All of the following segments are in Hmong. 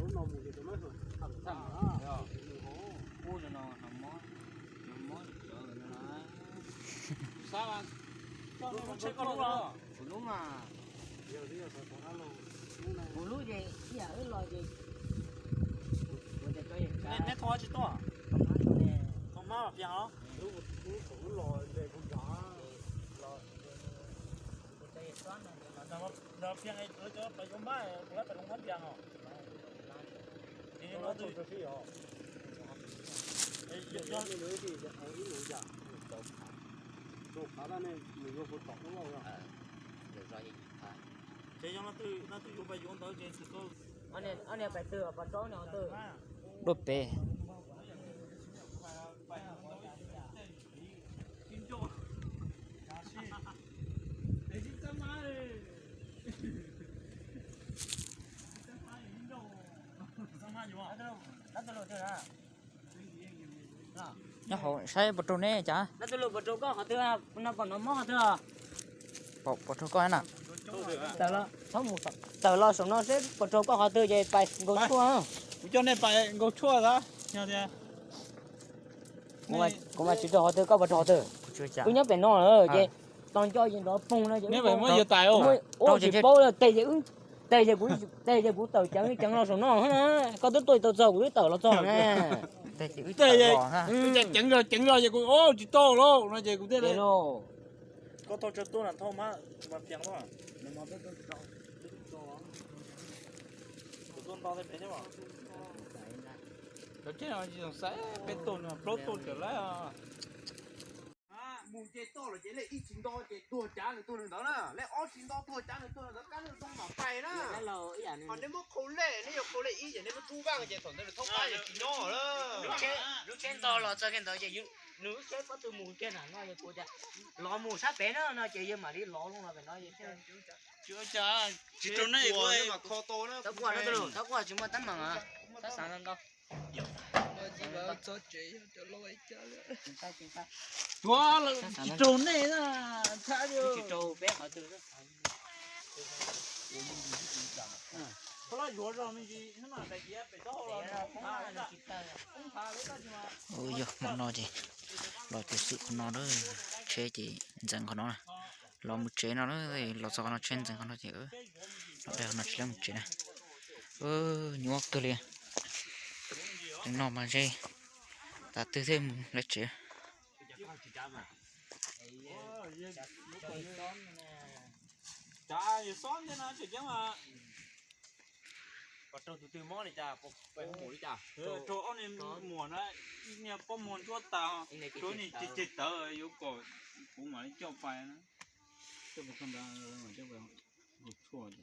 Kuv lub mas, kuv lub ces ib yam wb los ces kuv cov tso yem, neb thauj tsis tuaj, thauj mab mas pias os. Lub thaum wb los ntes kuv cov, los kuv cov yem tuab no, lawv pias, lawv cov pais yuav mab, kuv lab pais loo mab pias os. Ces no tus, ib lub yam, rau qhov nej nws yuav puas tom lub lauj. Ces yog no twg, no twg yuav pais yuav ntawd ces txwm koj. Ob niag pais twg, pais rau ob niag twg? Dua pem. Nyob hauv saib puas raug ne cas? Puas raug koj qhov twg? No pom no mob qhov twg? Puas raug koj na? Tawm los saum no seb puas raug koj qhov twg ces pais nkaus tshuaj. Kuv coj nej pais nkaus tshuaj xav. Kuv mas tsis raug qhov twg, koj puas raug qhov twg? Wb nyob pem no ces tau nco ces nrov poog no ces wb tsis paub, teg ces wb, teg ces kuv, teg ces kuv tawm ceev ceev los saum no na. Koj twb tuaj tau txog kuv twb tawm los txog na. Teg ceev los ceev los ces kuv tsis tau lawm no ces kuv thiaj li. Koj tau tso tuaj na, thauj mab mas pias tuaj. Kuv tuaj nto tej pem thiab os. Cov tsheb no tsis txhob xav peb tuaj no plaub tuaj tawm lawm. Mus ces toj los ces lej ib tsis nto ces tuag cav nws tuag nws ntawd na, lej ob tsis nto tuag cav nws tuag nws ntawd, kab lej zoo mam pais na. Ho nej muab qhau lej, nej yuav qhau lej ib ces nej muab rub vaj ces thaum ntawd nws thauj qab ces tsis nyob lawm. Lub tsheb nto los txog kiag ntawd ces nws lub tsheb pob tw mus kiag nram no ces kuv tias los mus sab pem na no ces yawg mam li los loo los pem no. Tsis ua cas, tsis raug nej, tau kuaj no, tau kuaj tsis muaj teeb meem, txhob xav ntau. Tuav lawm tsis raug nej na, tsis raug peb qhov twg. Yog hmo no ces los cuag xwm qhov no, tsheb ces ntxeev qhov no na. Los mus tsev no na, los txog qhov no tsheb ntxeev qhov no ces los dai qhov no tsis tau mus tsev na. Nyuaj kawg li. Tseem no mas ntshe tas twg thiaj mus lawv tsev. Pom raug tus twg mob li cas, pom pem hu mus li cas? Raug ob niag muam na, ib niag pob muag ntsuab tas, raug ib niag ceg ceg tawv, yuav kom kuv mam li coj pais na. Coj pais txog ntawd, coj pais hu tshuaj.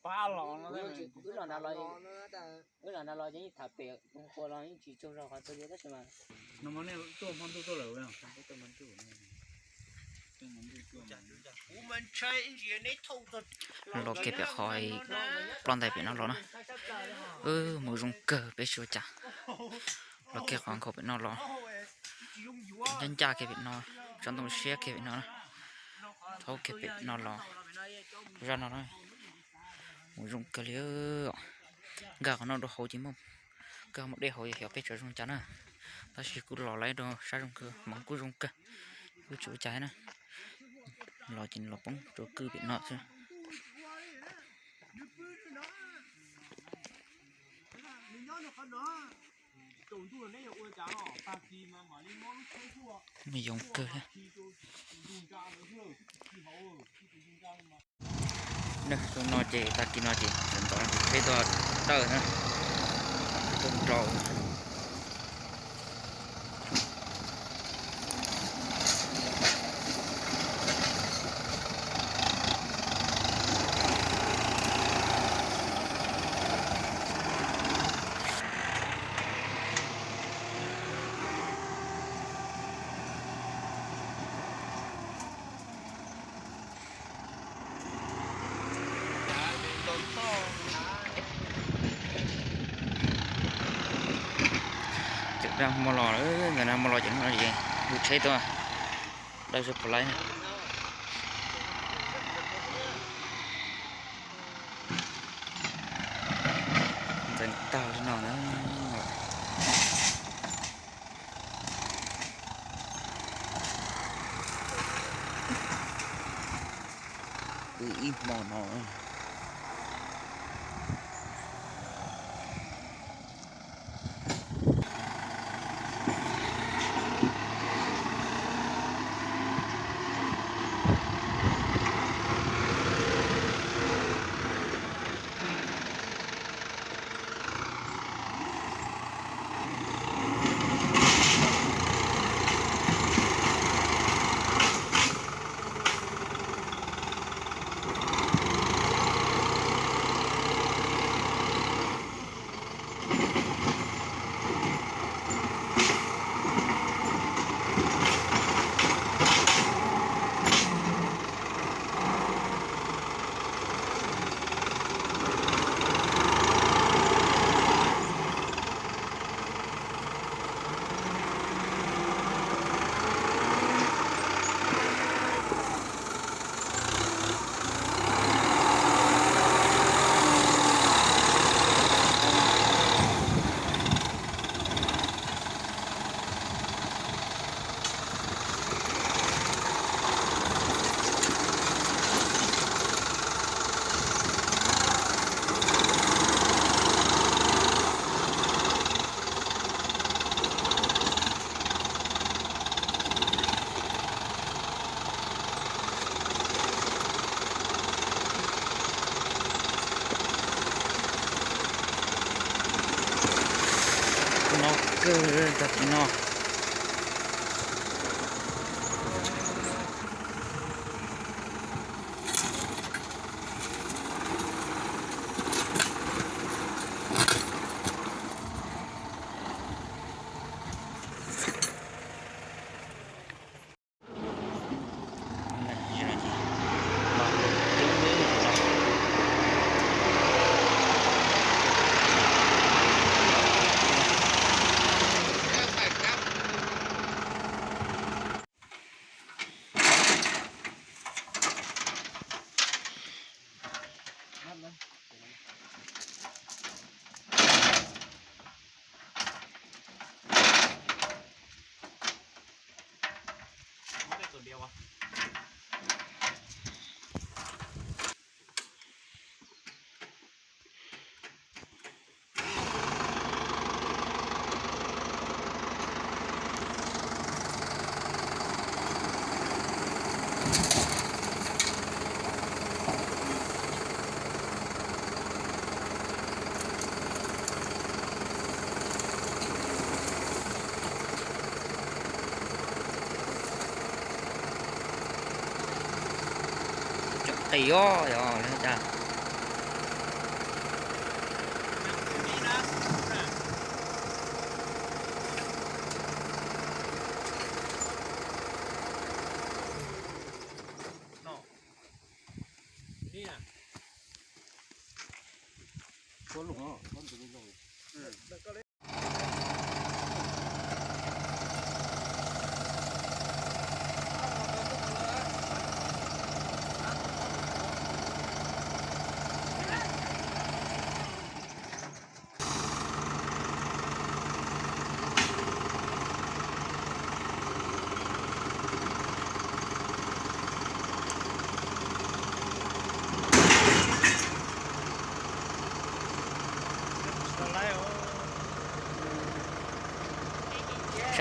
Pab los no, wb los nrad los yeej tham pem ua los yeej tsis tsaug zog qhov twg li tab sis mas no mas nej tuaj hmo ntuj tuaj lawm. Los kiag pem qhov ploj ntais pem no los na. Wb mus zoo kawg peb tsis ua cas. Los kiag qhov nkhaus pem no los, ncaj ncaj kiag pem no, tsob ntoo siab kiag pem no na. Thaub kiag pem no los, zaj no na. Mus zoo kawg li. Nkag qhov no rau hauv ces muaj, nkag mus dej hauv xyov peb tseem zoo cas na. Tab sis kuj los lawm rau sab zoo kawg, hmoov kuj zoo kawg, kuj tsis ua cas na. Los ces los poob rau kwj pem no xwb. Me yoov kawg thiab. Hnub no ces tag kis no ces sawv ntxov tsheb tuaj dawj na, tuaj nrau. Ces dab hmo los, ntawm no hmo los ces hnub no ces hu tsheb tuaj dawj saib puas laib na. tag li no na. Pw ib hmo no. No kawg cov tim no. Cov qis os, yog li cas.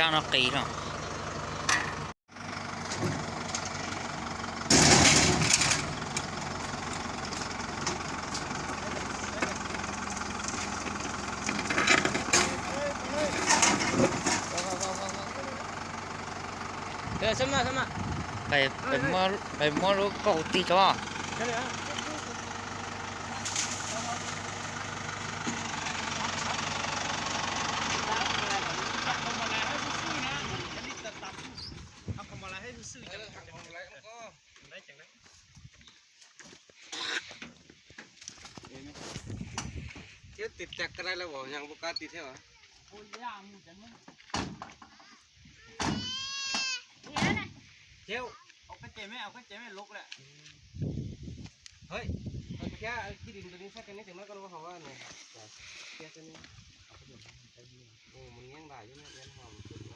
Sab no qis no. Peb muab lub kaum tij tso. Thiab tis tas kab laij los vauv nyas npua kab tis thiab. Thiab, hais, Thiab, cia li ntawd sab koj neb tseem muab koj lub hau no. Thiab koj neb, mus nyiab npam yub neb nyiab hau mus tus no.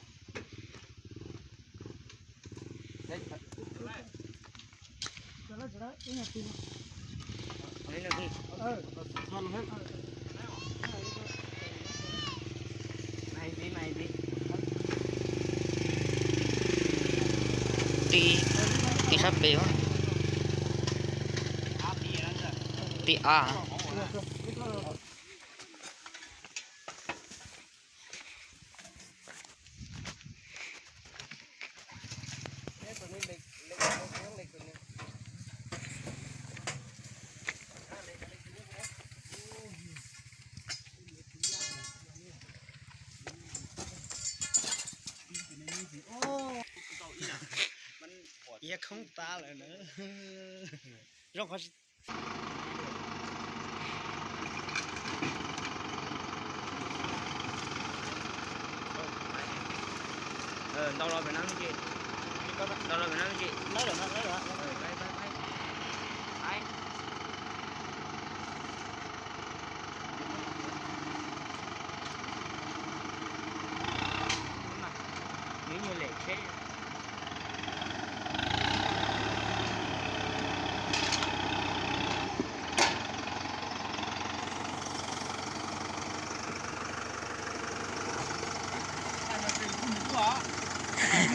Tib, tib sab pem, tib av. Yog khoob tas lawm na. Zoo qhov ntau los pem no ces, ntau los pem no ces. Nws nyuag lem tsheb.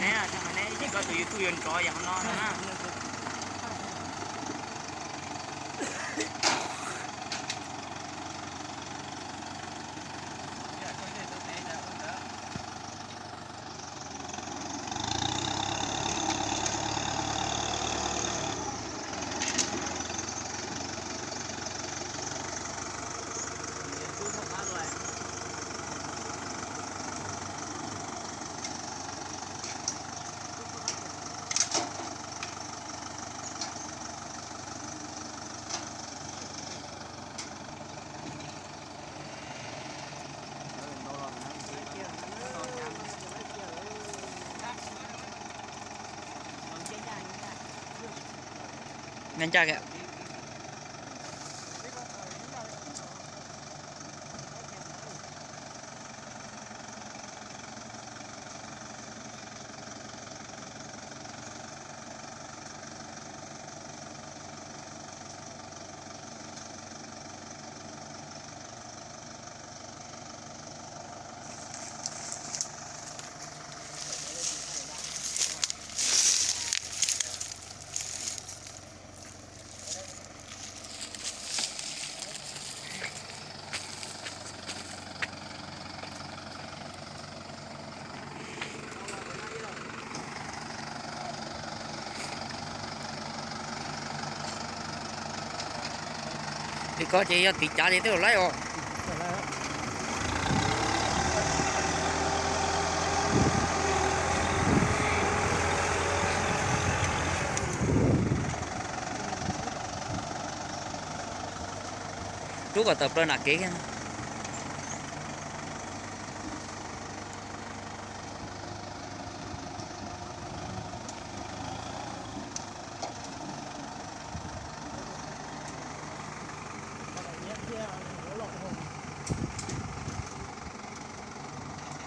Neb, neb ib koj tus YouTube yuav nrov yam no no na. Nyob ncaj kiag. Li ko ces yog tiv cav ces twb los laib os. Rub kom tawm plaws nram kev kiag.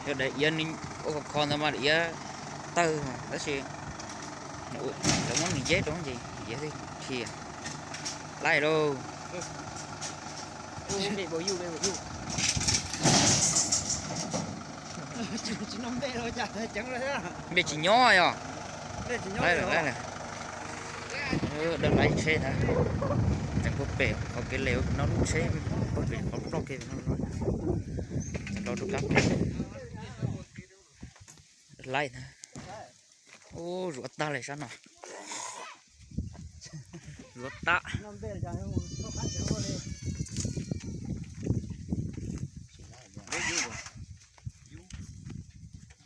Yog daim iav ua khov kho ntawd mas daim iav tawg tab sis lawv muab nws yeb rau ces iav thiaj dhia. Laib lauj. Npe tsis nyob yog. Laib lawm, laib lawm. Dawb laib tsheb na. Tseem puag pem qhov kev les no lub tsheb puag pem qhov ploj kev no. Tseem rau rau kab pem. Laib na. Ub, zuav tag li sab no. Zuav tag.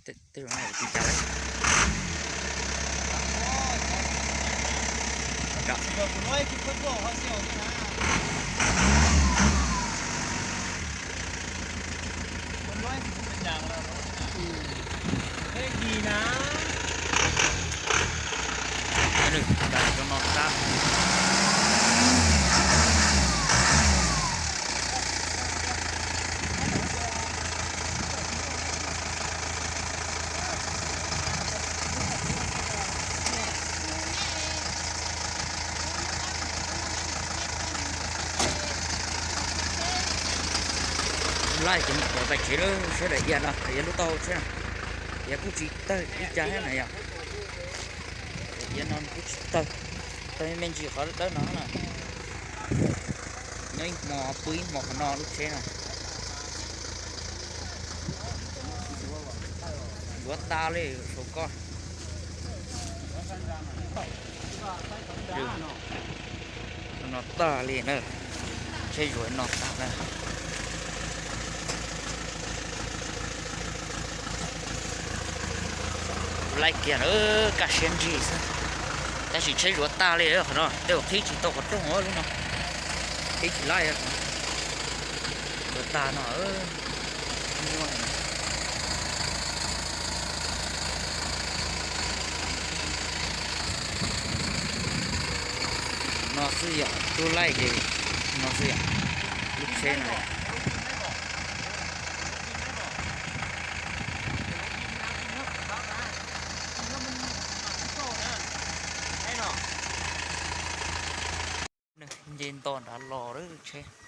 Tej zaum no ua tsis cas lawm. Nws dag rau no sab. Laij ces mus pais tsev lawm, sawv daws, iav no iav lub taub hau tsheb no, iav kuj tsis tawg li cas thiab na yom. Iav no kuj tsis tawg, tawg me ntsis qhov dawb no na. Nyob ib hmo pw ib hmo qhov no lub tsheb no. Yuav tag li saum ko. No tag li na, tsheb zuav no tag na. Laij kiag lawm, kaj siab ntsig xwb. Tab sis tsheb zuav tag li qhov no, tej zaum qhib tsis tau qhov rooj lub no, qhib tsis laij. Zuav tag no. No xwb yom, tub laij ces no xwb yom, lub tsheb no. Nce nto nrad los lawm tsheb.